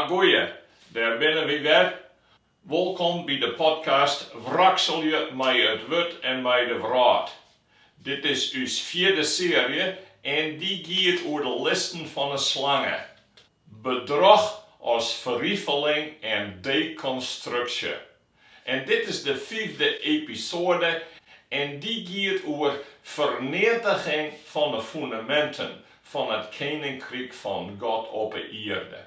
Agoeie, dêr binne wy wer. Wolkom by de podcast Wrakselje mei it Wurd en mei de Wrâld. Dit is ús fjirde searje en dy giet oer de listen fan 'e slange. Bedroch as ferrifeling en dekonstruksje. En dit is de fyfde episoade en dy giet oer ferneatiging fan 'e fûneminten fan it Keninkryk fan God op 'e ierde.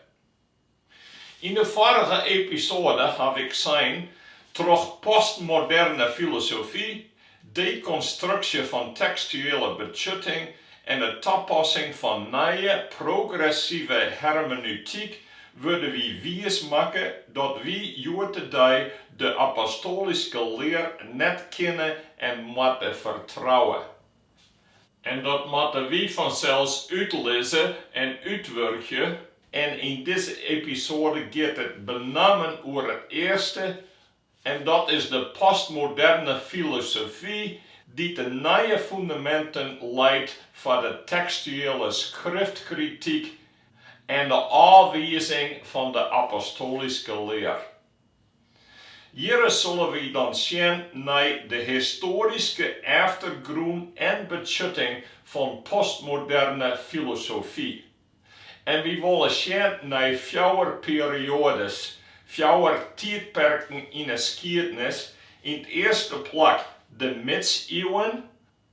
Yn de foarige episoade haw ik sein, troch postmoderne filosofy, dekonstruksje fan tekstuele betsjutting en de tapassing fan nije progressive hermeneutyk wurde wy wiis makke dat wy hjoed-de-dei de apostoalyske lear net kinne en moatte fertrouwe. En dat moatte wy fansels útlizze en útwurkje. En yn dizze episoade giet it benammen oer it earste, en dat is de postmoderne filosofy dy't de nije fûneminten leit foar de tekstuele skriftkrityk en de ôfwizing fan de apostoalyske lear. Hjirre sille wy dan sjen nei de histoaryske eftergrûn en betsjutting fan postmoderne filosofy. En wy wolle sjen nei fjouwer perioades, fjouwer tiidperken yn 'e skiednis, yn 't earste plak de Midsiuwen,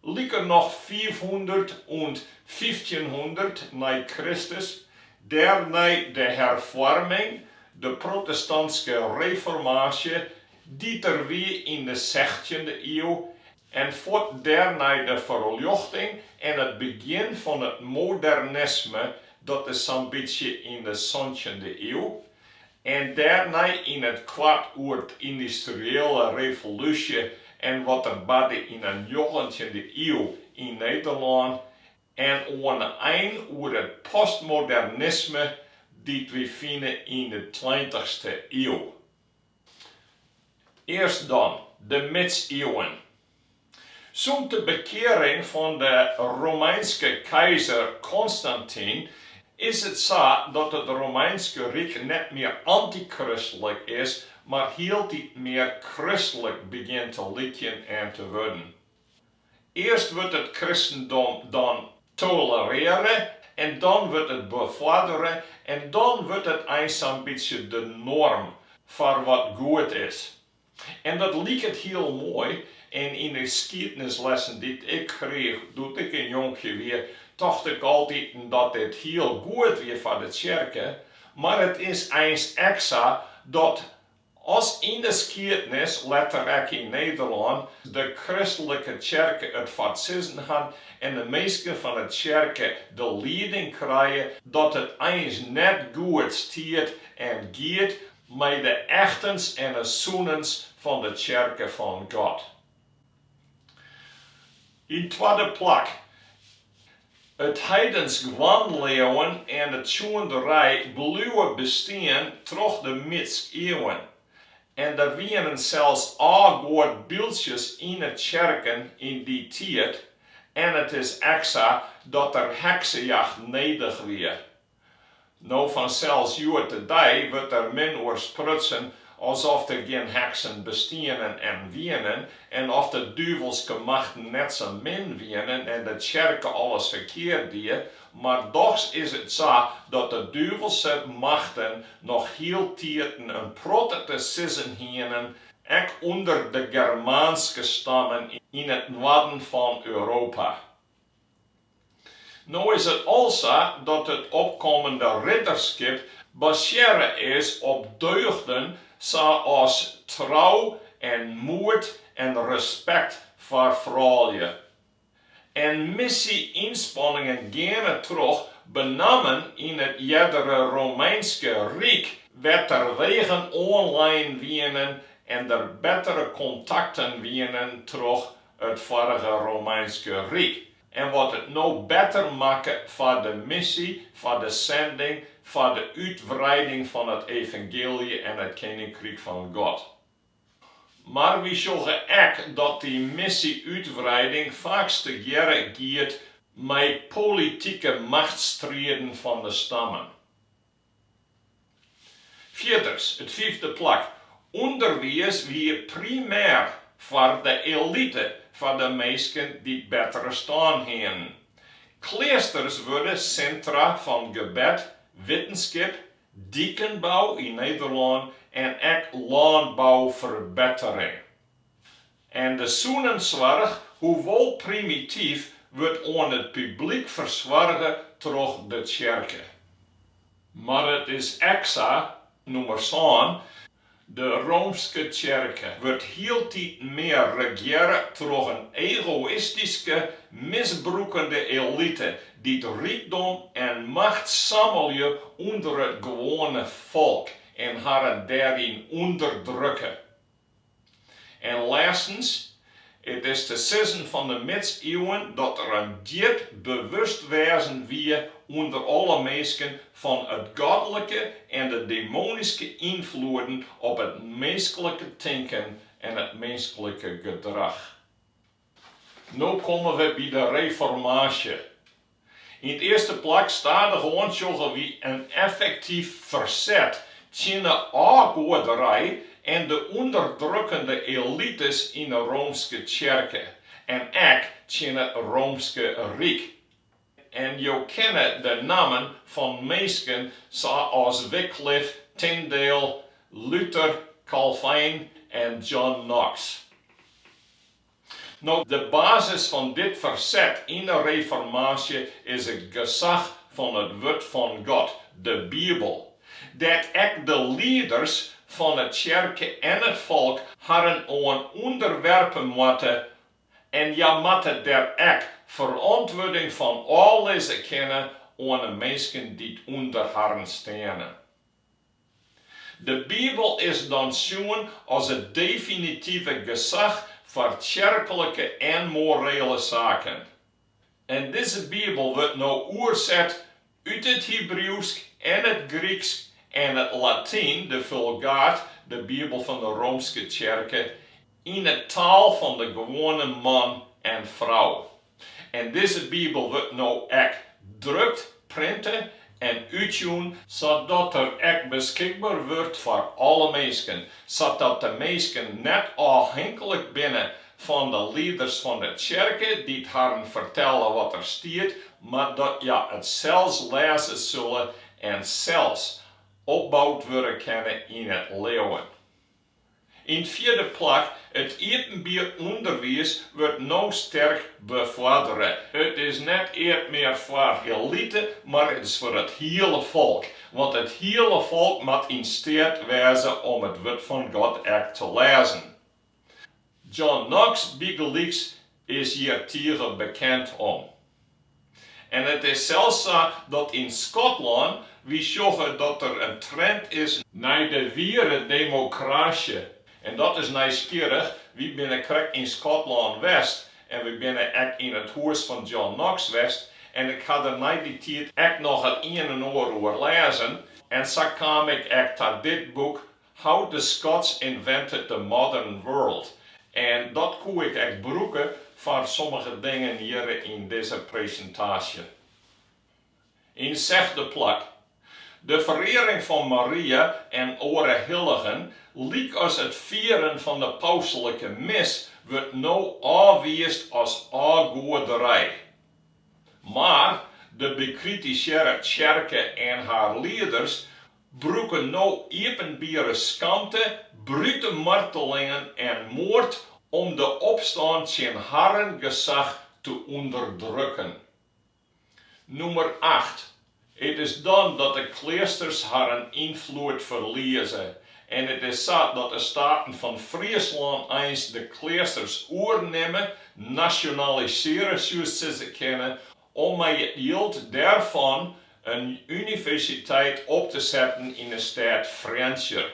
Likernôch 500 oant 1500 nei Kristus, dêrnei de Herfoarming, de protestantske reformaasje, dy't der wie yn de sechtjinde iuw, en fuort dêrnei de Ferljochting en it begjin fan it modernisme, dat is sa'n bytsje yn de santjinde iuw, En dêrnei yn it koart oer de yndustriële revolúsje en wat der barde yn 'e njoggentjinde iuw yn Nederlân en oan 'e ein oer it postmodernisme dy't wy fine yn de tweintichste iuw. Earst dan de Midsiuwen. Sûnt de bekearing fan de Romeinske keizer Konstantyn is it sa dat it Romeinske Ryk net mear antykristlik is, mar hieltyd mear kristlik begjint te lykjen en te wurden. Earst wurdt it kristendom dan tolerearre en dan wurdt it befoardere en dan wurdt it eins sa'n bytsje de noarm foar wat goed is. En dat liket hiel moai en yn de skiednislessen dy't ik kriich doe't ik in jonkje wie, tocht ik altiten dat dit hiel goed wie foar de tsjerke, mar it is eins ek sa dat as yn de skiednis, letter ek yn Nederlân, de kristlike tsjerke it foar 't sizzen hat en de minsken fan de tsjerke de lieding krije, dat it eins net goed stiet en giet Mei de echtens en de sûnens fan de tsjerke fan God. Yn twadde plak, it heidensk wanleauwen en de tsjoenderij bliuwe bestean troch de Midsiuwen en der wienen sels ôfgoadbyldsjes yn 'e tsjerken yn dy tiid en it is ek sa dat der heksejacht nedich wie. No fansels hjoed-de-dei wurdt der min oer sprutsen as oft der gjin heksen bestienen en wienen en oft de duvelske machten net sa min wienen en de tsjerke alles ferkeard die, mar dochs is it sa dat de duvelse machten noch hieltiten in protte te sizzen hienen, ek ûnder de Germaanske stammen yn it noarden fan Europa. No is it al sa dat it opkommende ridderskip basearre is op deugden sa as trou en moed en respekt foar froulju. En missy-ynspanningen geane troch benammen yn it eardere Romeinske Ryk wêr't der wegen oanlein wienen en der bettere kontakten wienen troch it foarige Romeinske Ryk en wat it no better makke foar de missy, foar de sending, foar de útwreiding fan it evangeelje en it Keninkryk fan God. Mar wy sjogge ek dat dy missy-útwreiding faaks tegearre giet mei politike machtsstriden fan de stammen. Fierders, it fyfde plak, ûnderwiis wie primêr foar de elite, foar de minsken dy't bettere stân hienen. Kleasters wurde sintra fan gebed, wittenskip, dikenbou yn Nederlân en ek lânbouferbettering. En de sûnenssoarch, hoewol primityf, wurdt oan it publyk fersoarge troch de tsjerke. Mar it is ek sa, nûmer sân, de Roomske Tsjerke wurdt hieltyd mear regearre troch in egoïstyske, misbrûkende elite dy't rykdom en macht sammelje ûnder it gewoane folk en harren dêryn ûnderdrukke. En lêstens, it is te sizzen fan de Midsiuwen dat der in djip bewustwêzen wie ûnder alle minsken fan it godlike en de demonyske ynfloeden op it minsklike tinken en it minsklike gedrach. No komme we by de Reformaasje. Yn it earste plak stadichoan sjogge wy in effektyf ferset tsjin 'e ôfgoaderij en de ûnderdrukkende elites yn 'e Roomske Tsjerke en ek tsjin it Roomske Ryk. En jo kenne de nammen fan minsken sa as Wycliffe, Tyndale, Luther, Calvijn en John Knox. No, de basis fan dit ferset yn 'e Reformaasje is it gesach fan it Wurd fan God, de Bibel, dêr't ek de lieders fan 'e tsjerke en it folk harren oan ûnderwerpe moatte en hja moatte der ek ferantwurding fan ôflizze kinne oan 'e minsken dy't ûnder harren steane. De Bibel is dan sjoen as it definitive gesach foar tsjerklike en morele saken. En dizze Bibel wurdt no oerset út it Hebriuwsk en it Gryksk en it Latyn, de Vulgaat, de Bibel fan de Roomske Tsjerke, yn 'e taal fan de gewoane man en frou. En dizze Bibel wurdt no ek drukt, printe, en útjûn, sadat er ek beskikber wurdt foar alle minsken, sadat de minsken net ôfhinklik binne fan de lieders fan de tsjerke dy't harren fertelle wat der stiet, mar dat hja it sels lêze sille en sels opboud wurde kinne yn it leauwen. Yn 't fjirde plak, it iepenbier ûnderwiis wurdt no sterk befoardere. It is net eat mear foar elite, mar it is foar it hiele folk. Want it hiele folk moat yn steat wêze om it Wurd fan God ek te lêzen. John Knox bygelyks is hjir tige bekend om. En it is sels sa dat yn Skotlân wy sjogge dat der in trend is nei de wiere demokrasje. En dat is nijsgjirrich, wy binne krekt yn Skotlân west en wy binne ek yn it hûs fan John Knox west en ik ha der nei dy tiid ek noch it ien en oar oer lêzen en sa kaam ik ek ta dit boek How the Scots Invented the Modern World en dat koe ik ek brûke foar sommige dingen hjirre yn dizze presintaasje. Yn sechde plak, de ferearing fan Maria en oare hilligen, lykas it fieren fan de pauselike mis, wurdt no ôfwiisd as ôfgoaderij. Mar de bekritisearre tsjerke en har lieders brûke no iepenbiere skamte, brute martelingen en moard om de opstân tsjin harren gesach te ûnderdrukken. Nûmer acht, It is dan dat de kleasters harren ynfloed ferlieze en it is sa dat de Staten fan Friesland eins de kleasters oernimme, nasjonalisearje soest sizze kinne, om mei it jild dêrfan in universiteit op te setten yn 'e stêd Frjentsjer.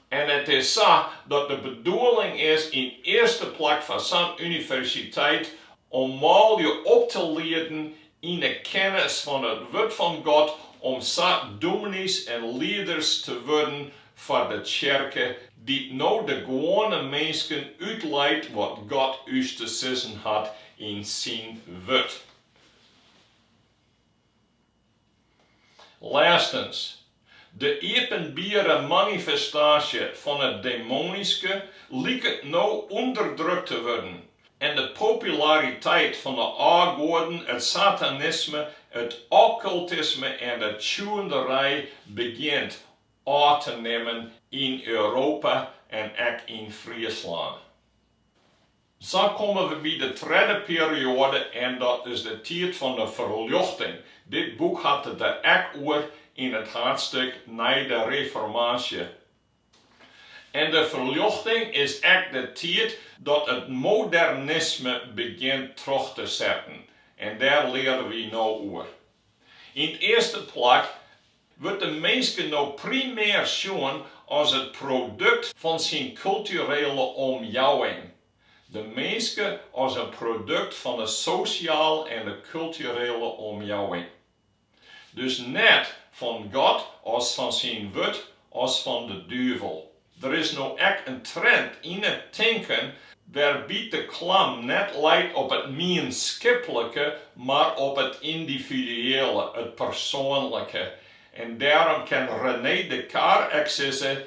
En it is sa dat de bedoeling is yn earste plak foar sa'n universiteit om manlju op te lieden yn 'e kennis fan it Wurd fan God om sa dûmny's en lieders te wurden foar de tsjerke dy't no de gewoane minsken útleit wat God ús te sizzen hat yn syn Wurd. Lêstens, De iepenbiere manifestaasje fan it demonyske liket no ûnderdrukt te wurden en de populariteit fan 'e ôfgoaden, it satanisme, it okkultisme en de tsjoenderij begjint ôf te nimmen yn Europa en ek yn Fryslân. Sa komme we by de tredde perioade en dat is de tiid fan de Ferljochting. Dit boek hat it der ek oer yn it haadstik Nei de Reformaasje. En de Ferljochting is ek de tiid dat it modernisme begjint troch te setten en dêr leare wy no oer. Yn 't earste plak wurdt de minske no primêr sjoen as it produkt fan syn kulturele omjouwing, de minske as in produkt fan de sosjale en de kulturele omjouwing. Dus net fan God as fan syn wurd as fan de duvel. Der is no ek in trend yn it tinken wêrby't de klam net leit op it mienskiplike, mar op it yndividuele, it persoanlike. En dêrom kin René Descartes ek sizze,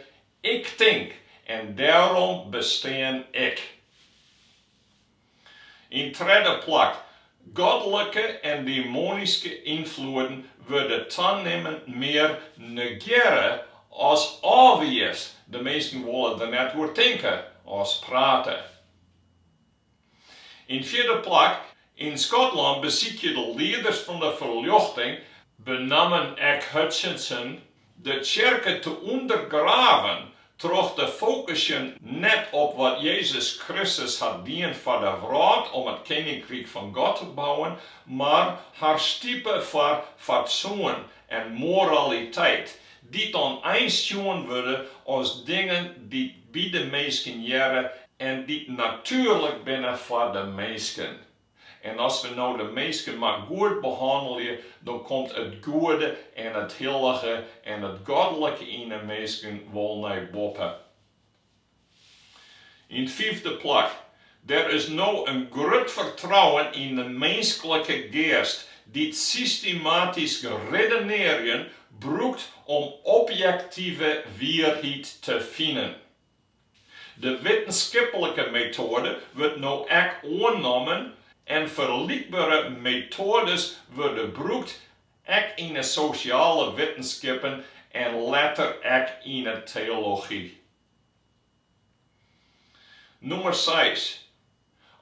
Ik tink en dêrom bestean ik. Yn tredde plak, godlike en demonyske ynfloeden wurde tanimmend mear negearre as ôfwiisd, de minsken wolle der net oer tinke as prate. Yn fjirde plak, yn Skotlân besykje de lieders fan de Ferljochting, benammen ek Hutchinson, de tsjerke te ûndergraven troch te fokusjen net op wat Jezus Kristus hat dien foar de wrâld om it Keninkryk fan God te bouwen, mar har stipe foar fatsoen en moraliteit, dy't dan eins sjoen wurde as dingen dy't by de minsken hearre en dy't natuerlik binne foar de minsken. En as we no de minsken mar goed behannelje, dan komt it goede en it hillige en it godlike yn de minsken wol nei boppe. Yn 't fyfde plak, der is no in grut fertrouwen yn de minsklike geast dy't systematysk riddenearjen brûkt om objektive wierheid te finen. De wittenskiplike metoade wurdt no ek oannommen en ferlykbere metoades wurde brûkt ek yn 'e sosjale wittenskippen en letter ek yn 'e teology. Nûmer seis,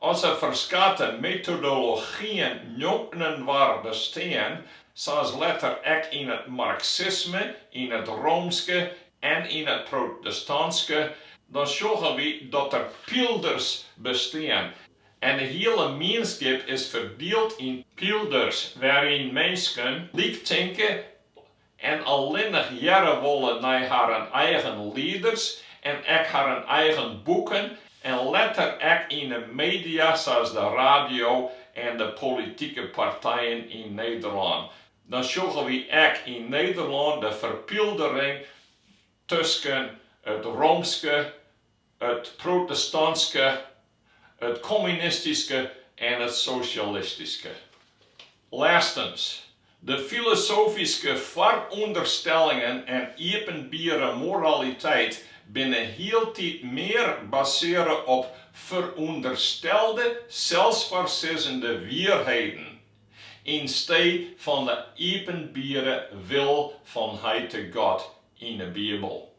As der ferskate metodologyen njonkeninoar bestean, sa as letter ek yn it marksisme, yn it roomske en yn it protestantske, dan sjogge wy dat der pylders bestean en de hiele mienskip is ferdield yn pylders wêryn minsken lyk tinke en allinnich hearre wolle nei harren eigen lieders en ek harren eigen boeken en letter ek yn de media sa as de radio en de politike partijen yn Nederlân. Dan sjogge wy ek yn Nederlân de ferpyldering tusken it roomske it protestantske, it kommunistyske en it sosjalistyske. Lêstens, de filosofyske foarûnderstellingen en iepenbiere moraliteit binne hieltyd mear basearre op ferûnderstelde selsfoarsizzende wierheden, yn stee fan de iepenbiere wil fan Heite God yn 'e Bibel.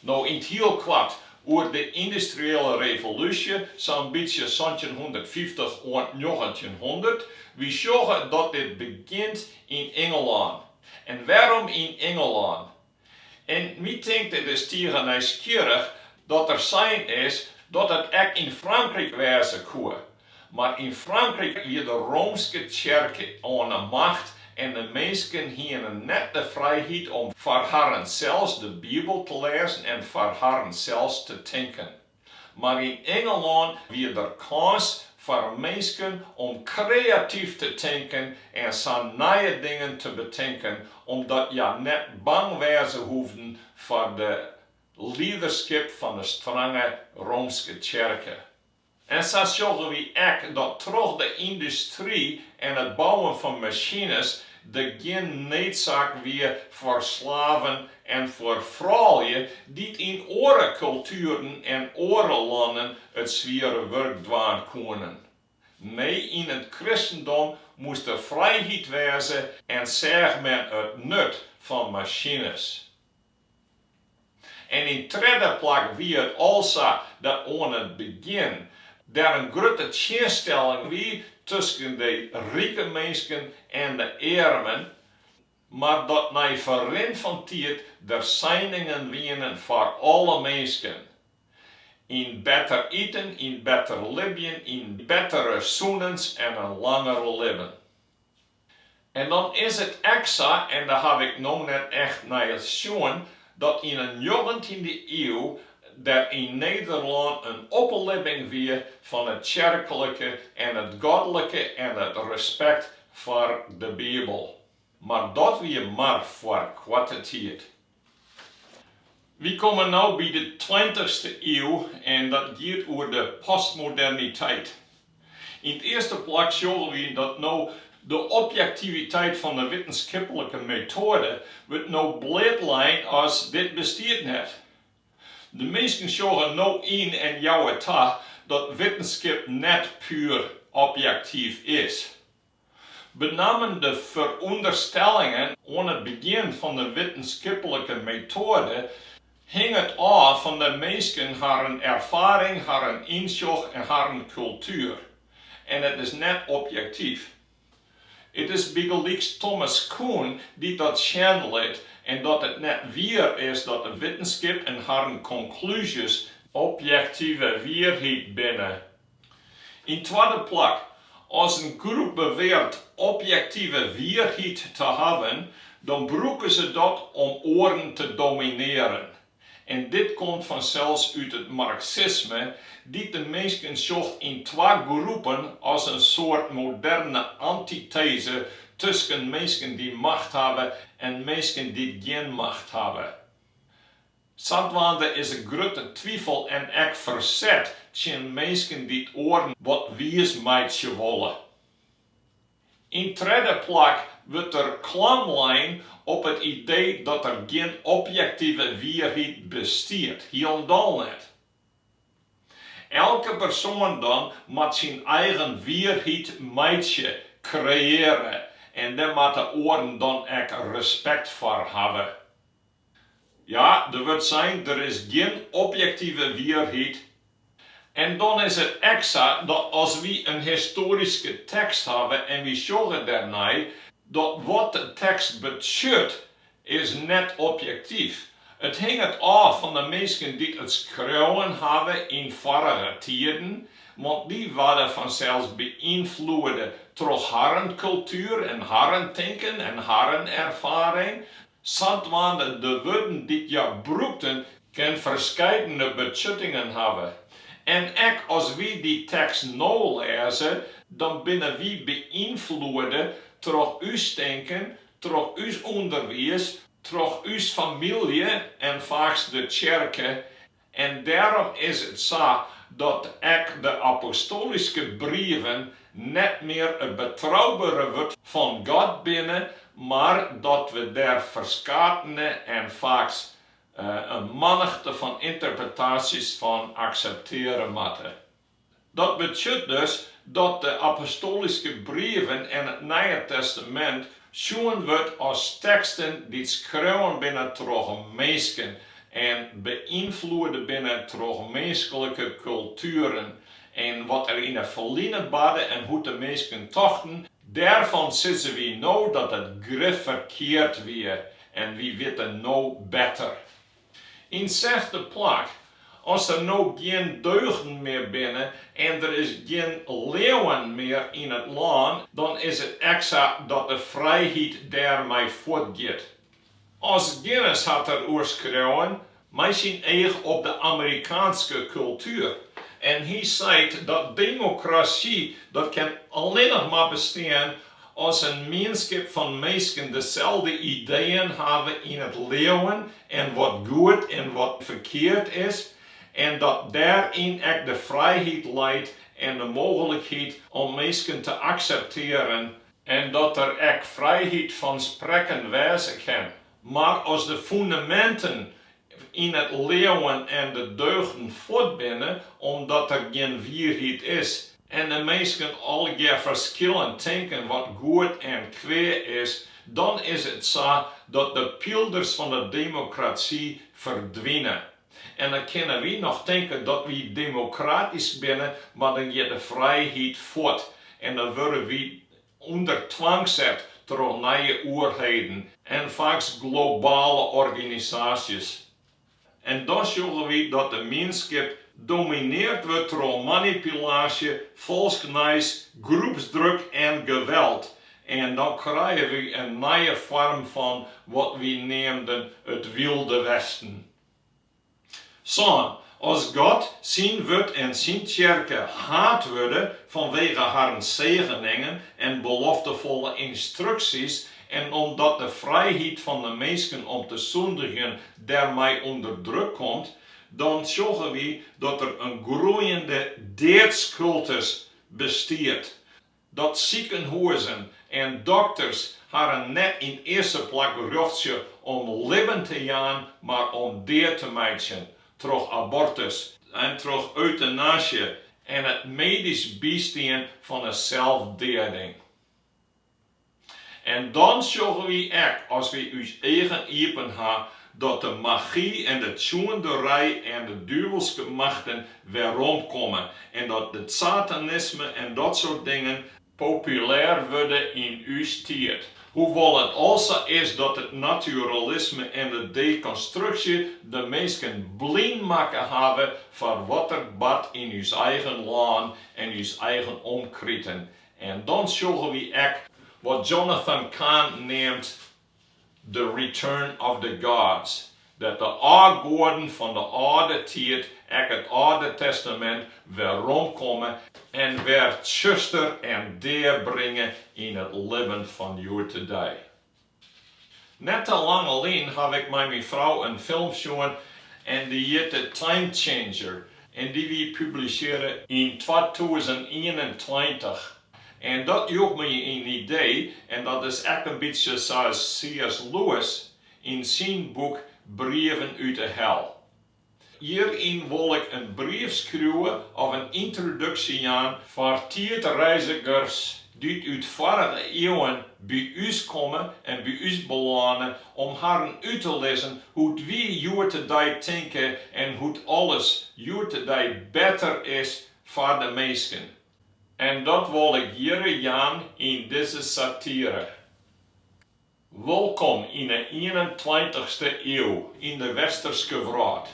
No yn 't hiel koart oer de yndustriële revolúsje, sa'n bytsje 1750 oant 1900. Wy sjogge dat dit begjint yn Ingelân. En wêrom yn Ingelân? En my tinkt it is tige nijsgjirrich dat der sein is dat it ek yn Frankryk wêze koe. Mar yn Frankryk wie de Roomske tsjerke oan 'e macht en de minsken hiene net de frijheid om foar harren sels de Bibel te lêzen en foar harren sels te tinken. Mar yn Ingelân wie der kâns foar minsken om kreatyf te tinken en sa nije dingen te betinken, omdat hja net bang wêze hoefden foar de liederskip fan de strange Roomske tsjerke. En sa sjogge wy ek dat troch de yndustry en it bouwen fan masines der gjin needsaak wie foar slaven en foar froulju dy't yn oare kultueren en oare lannen it swiere wurk dwaan koenen. Nee, yn it kristendom moast der frijheid wêze en seach men it nut fan masines. En yn tredde plak wie it al sa dat oan it begjin der in grutte tsjinstelling wie tusken de rike minsken en de earmen, mar dat nei ferrin fan tiid der seiningen wienen foar alle minsken. Yn better iten, yn better libjen, yn bettere sûnens en in langer libben. En dan is it ek sa, en dêr haw ik no net echt nei sjoen, dat yn 'e njoggentjinde iuw der yn Nederlân in oplibbing wie fan it tsjerklike en it godlike en it respekt foar de Bibel. Mar dat wie mar foar koarte tiid. Wy komme no by de tweintichste iuw en dat giet oer de postmoderniteit. Yn it earste plak sjogge wy dat no de objektiviteit fan de wittenskiplike metoade wurdt no bleatlein as dit bestiet net. De minsken sjogge no yn en jouwe ta dat wittenskip net puer objektyf is. Benammen de ferûnderstellingen oan it begjin fan de wittenskiplike metoade hinget ôf fan de minsken harren erfaring, harren ynsjoch en harren kultuer. En it is net objektyf. It is bygelyks Thomas Kuhn dy't dat sjen lit en dat it net wier is dat de wittenskip en harren konklúzjes objektive wierheid binne. Yn twadde plak, as in groep beweart objektive wierheid te hawwen, dan brûke se dat om oaren te dominearen. En dit komt fansels út it marksisme, dy't de minsken sjocht yn twa groepen as in soart moderne antiteze tusken minsken dy't macht hawwe en minsken dy't gjin macht hawwe. Sadwaande is der grutte twifel en ek ferset tsjin minsken dy't oaren wat wiis meitsje wolle. Yn tredde plak wurdt der klam lein op it idee dat der gjin objektive wierheid bestiet, hielendal net. Elke persoan dan moat syn eigen wierheid meitsje, kreëare, en dêr moatte oaren dan ek respekt foar hawwe. Ja, der wurdt sein, der is gjin objektive wierheid. En dan is it ek sa dat as wy in histoaryske tekst hawwe en wy sjogge dêrnei, dat wat de tekst betsjut is net objektyf. It hinget ôf fan de minsken dy't it skreaun hawwe yn foarige tiden, want dy waarden fansels beynfloede troch harren kultuer en harren tinken en harren erfaring. Sadwaande de wurden dy't hja brûkten kin ferskeidene betsjuttingen hawwe. En ek as wy dy tekst no lêze, dan binne wy beynfloede troch ús tinken, troch ús ûnderwiis, troch ús famylje en faaks de tsjerke En dêrom is it sa dat ek de apostoalyske brieven net mear it betroubere wurd fan God binne, mar dat we dêr ferskatene en faaks in mannichte fan ynterpretaasjes fan aksepteare moatte. Dat betsjut dus dat de apostoalyske brieven en it Nije Testamint sjoen wurdt as teksten dy't skreaun binne troch minsken en beynfloede binne troch minsklike kultueren en wat der yn it ferline barde en hoe't de minsken tochten, dêrfan sizze wy no dat it grif ferkeard wie en wy witte no better. Yn sechde plak, as der no gjin deugden mear binne en der is gjin leauwen mear yn it lân, dan is it ek sa dat de frijheid dêrmei fuortgiet. Os Guinness hat der oer skreaun, mei syn each op de Amerikaanske kultuer, en hy seit dat demokrasy dat kin allinnich mar bestean As in mienskip fan minsken deselde ideeën hawwe yn it leauwen en wat goed en wat ferkeard is. En dat dêryn ek de frijheid leit en de mooglikheid om minsken te akseptearen en dat der ek frijheid fan sprekken wêze kin. Mar as de fûneminten yn it leauwen en de deugden fuort binne omdat der gjin wierheid is en de minsken allegear ferskillend tinken wat goed en kwea is, dan is it sa dat de pylders fan de demokrasy ferdwine. En dan kinne wy noch tinke dat wy demokratysk binne, mar dan giet de frijheid fuort en dan wurde wy ûnder twang set troch nije oerheden en faaks globale organisaasjes. En dan sjogge wy dat de mienskip domineard wurdt troch manipulaasje, falsk nijs, groepsdruk en geweld. En dan krije wy in nije foarm fan wat wy neamden it Wylde Westen. 7, As God, syn Wurd en syn tsjerke haat wurde fanwege harren segeningen en beloftefolle ynstruksjes en omdat de frijheid fan de minsken om te sûndigjen dêrmei ûnder druk komt, dan sjogge wy dat der in groeiende deadskultus bestiet dat sikenhûzen en dokters harren net yn 't earste plak rjochtsje om libben te jaan, mar om dea te meitsjen, troch abortus en troch eutanasje en it medysk bystean fan 'e selsdeading. En dan sjogge wy ek, as wy ús eagen iepen ha, dat de magy en de tsjoenderij en de duvelske machten weromkomme en dat it satanisme en dat soart dingen populêr wurde yn ús tiid. Hoewol it al sa is dat it naturalisme en de dekonstruksje de minsken blyn makke hawwe foar wat der bart yn ús eigen lân en ús eigen omkriten En dan sjogge wy ek wat Jonathan Cahn neamt the return of the gods, dat de ôfgoaden fan de âlde tiid, ek it Alde Testamint, weromkomme en wer tsjuster en dea bringe yn it libben fan hjoed-de-dei. Net te lang lyn haw ik mei myn frou in film sjoen en dy hjitte Time Changer en dy wie publisearre yn 2021. En dat joech my in idee en dat is ek in bytsje sa as CS. Lewis yn syn boek Brieven út de hel. Hjiryn wol ik in brief skriuwe of in yntroduksje jaan foar tiidreizigers dy't út foarige iuwen by ús komme en by ús belâne om harren út te lizzen hoe't wy hjoed-de-dei tinke en hoe't alles hjoed-de-dei better is foar de minsken. En dat wol ik hjirre jaan yn dizze satire. Wolkom yn 'e ienentweintichste iuw yn de Westerske wrâld.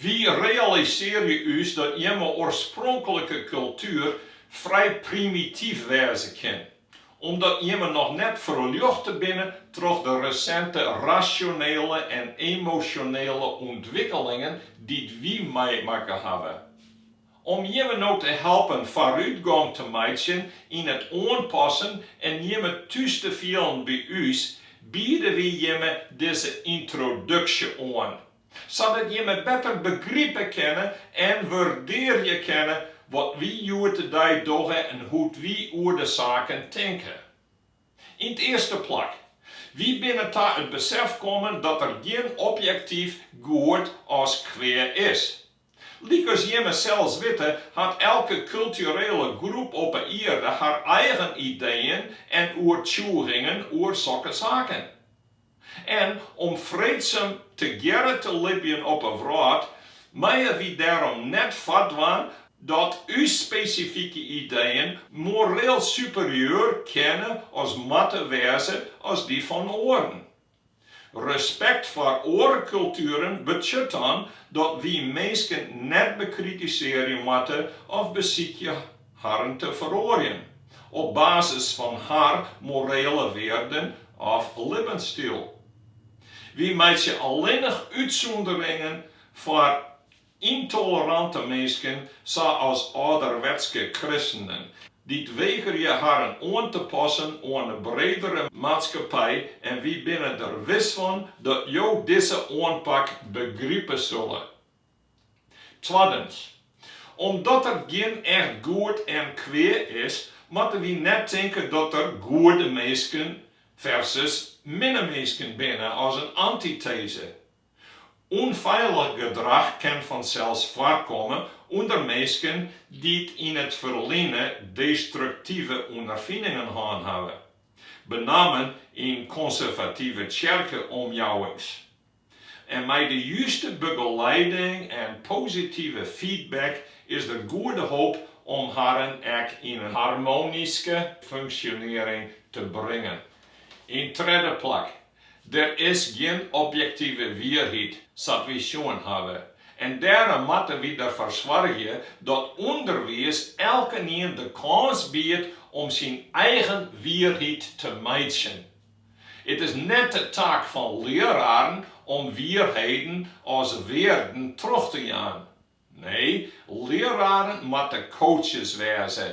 Wy realisearje ús dat jimme oarspronklike kultuer frij primityf wêze kin, omdat jimme noch net ferljochte binne troch de resinte rasjonele en emosjonele ûntwikkelingen dy't wy meimakke hawwe. Om jimme no te helpen foarútgong te meitsjen yn it oanpassen en jimme thús te fielen by ús, biede wy jimme dizze yntroduksje oan, sadat jimme better begripe kinne en wurdearje kinne wat wy hjoed-de-dei dogge en hoe't wy oer de saken tinke. Yn 't earste plak, wy binne ta it besef kommen dat der gjin objektyf goed as kwea is. Lykas jimme sels witte, hat elke kulturele groep op 'e ierde har eigen ideeën en oertsjûgingen oer sokke saken. En om freedsum tegearre te libjen op 'e wrâld, meie wy dêrom net foardwaan dat ús spesifike ideeën moreel superieur kinne as moatte wêze as dy fan oaren. Respekt foar oare kultueren betsjut dan dat wy minsken net bekritisearje moatte of besykje harren te feroarjen op basis fan har morele wearden of libbensstyl. Wy meitsje allinnich útsûnderingen foar Yntolerante minsken, sa as âlderwetske kristenen, dy't wegerje harren oan te passen oan de bredere maatskippij en wy binne der wis fan dat jo dizze oanpak begripe sulle. Twaddens, omdat der gjin echt goed en kwea is, moatte wy net tinke dat der goede minsken versus minne minsken binne as in antiteze. Ûnfeilich gedrach kin fansels foarkomme ûnder minsken dy't yn it ferline destruktive ûnderfiningen hân hawwe, benammen yn konservative tsjerke-omjouwings. En mei de juste begeleiding en positive feedback is der goede hoop om harren ek yn in harmonyske funksjonearring te bringen. Yn tredde plak, Der is gjin objektive wierheid, sa't wy sjoen hawwe, en dêrom moatte wy derfoar soargje dat ûnderwiis elkenien de kâns biedt om syn eigen wierheid te meitsjen. It is net de taak fan leararen om wierheden as wearden troch te jaan. Nee, leararen moatte coaches wêze,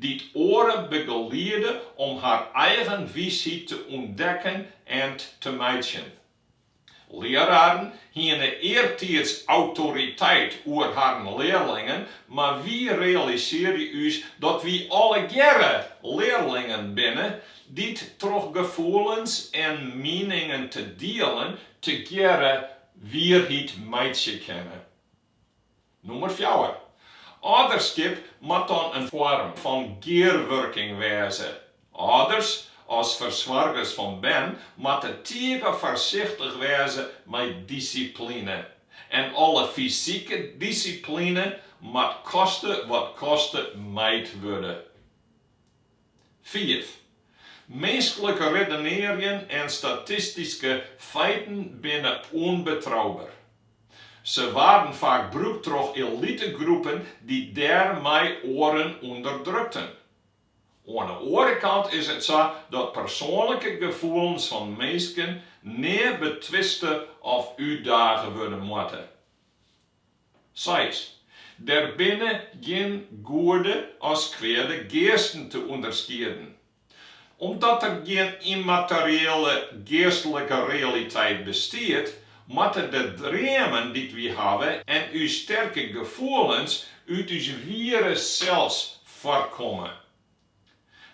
dy't oaren begeliede om har eigen wiisheid te ûntdekken en te meitsjen. Leararen hiene eartiids autoriteit oer harren learlingen, mar wy realisearje ús dat wy allegearre learlingen binne dy't troch gefoelens en mieningen te dielen tegearre wierheid meitsje kinne. Nûmer fjouwer. Âlderskip moat dan in foarm fan gearwurking wêze. Alders, as fersoargers fan bern, moatte tige foarsichtich wêze mei dissipline. En alle fysike dissipline moat koste wat koste mijd wurde. Fiif. Minsklik redenearjen en statistyske feiten binne ûnbetrouber. Se waarden faak brûkt troch elitegroepen dy't dêrmei oaren ûnderdrukten. Oan 'e oare kant is it sa dat persoanlike gefoelens fan minsken nea betwiste of útdage wurde moatte. Seis, Der binne gjin goede as kweade geasten te ûnderskieden. Omdat der gjin ymmateriële geastlike realiteit bestiet, moatte de dreamen dy't wy hawwe en ús sterke gefoelens út ús wiere sels foarkomme.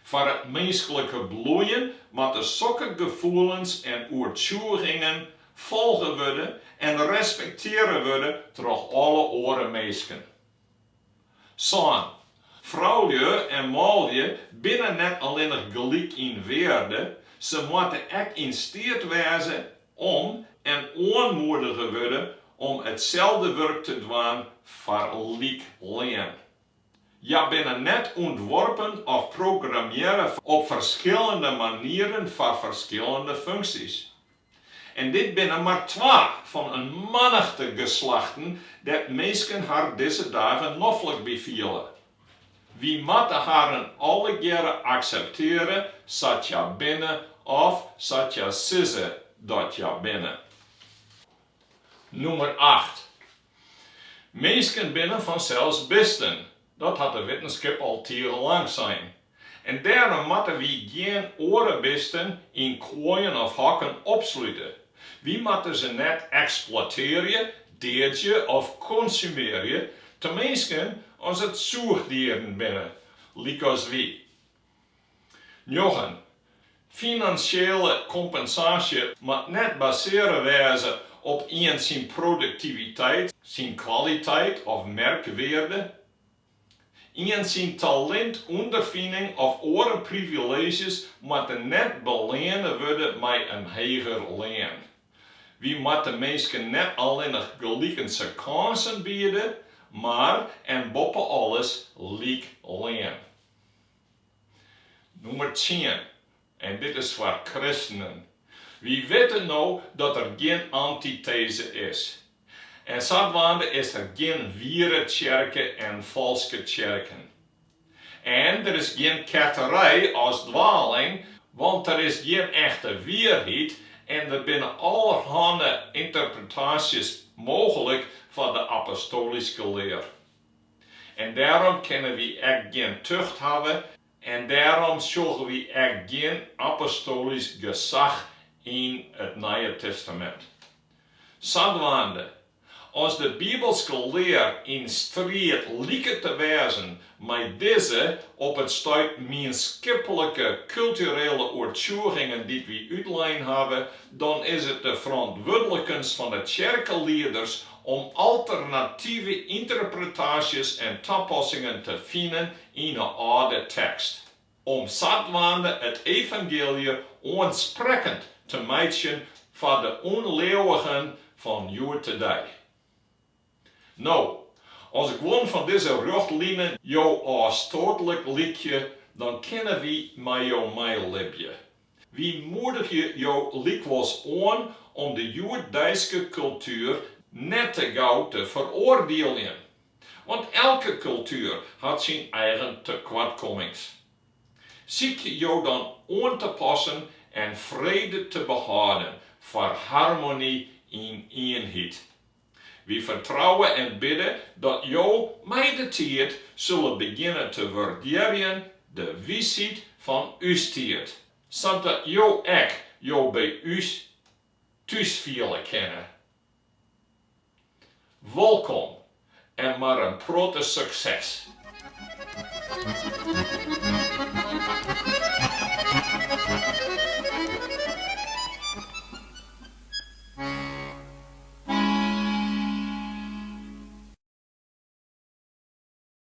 Foar it minsklike bloeien moatte sokke gefoelens en oertsjûgingen folge wurde en respektearre wurde troch alle oare minsken. Sân, Froulju en manlju binne net allinnich gelyk yn wearde, se moatte ek yn steat wêze om en oanmoedige wurde om itselde wurk te dwaan foar lyk lean. Hja binne net ûntworpen of programmearre op ferskillende manieren foar ferskillende funksjes. En dit binne mar twa fan in mannichte geslachten dêr't minsken har dizze dagen noflik by fiele. Wy moatte harren allegearre aksepteare sa't hja binne of sa't hja sizze dat hja binne. Nûmer acht. Minsken binne fansels bisten, dat hat de wittenskip al tige lang sein. En dêrom moatte wy gjin oare bisten yn koaien of hokken opslute. Wy moatte se net eksploitearje, deadzje of konsumearje, teminsten as it sûchdieren binne, lykas wy. Njoggen, Finansjele kompensaasje moat net basearre wêze op ien syn produktiviteit, syn kwaliteit of merkwearde. Ien syn talint, ûnderfining of oare privileezjes moatte net beleane wurde mei in heger lean. Wy moatte minsken net allinnich gelikense kânsen biede, mar en boppe alles lyk lean. Nûmer tsien, en dit is foar kristenen, wy witte no dat der gjin antiteze is. En sadwaande is der gjin wiere tsjerke en falske tsjerken. En der is gjin ketterij as dwaling, want der is gjin echte wierheid en der binne allerhanne ynterpretaasjes mooglik foar de apostolyske lear. En dêrom kinne wy ek gjin tucht hawwe en dêrom sjogge wy ek gjin apostolysk gesach yn it Nije Testamint. Sadwaande, As de bibelske lear yn striid liket te wêzen mei dizze op it stuit mienskiplike kulturele oertsjûgingen dy't wy útlein hawwe, dan is it de ferantwurdlikens fan de tsjerkelieders om alternative ynterpretaasjes en tapassingen te finen yn 'e âlde tekst, om sadwaande it evangeelje oansprekkend te meitsjen foar de ûnleauwigen fan hjoed-de-dei. No, as guon fan dizze rjochtlinen jo ôfstootlik lykje, dan kinne wy mei jo meilibje. Wy moedigje jo lykwols oan om de hjoeddeiske kultuer net te gau te feroardieljen. Want elke kultuer hat syn eigen tekoartkommings. Sykje jo dan oan te passen en frede te behâlden foar harmony yn ienheid. Wy fertrouwe en bidde dat jo mei de tiid sulle begjinne te wurdearjen de wysheid fan ús tiid, sadat jo ek jo by ús thús fiele kinne. Wolkom en mar in protte sukses!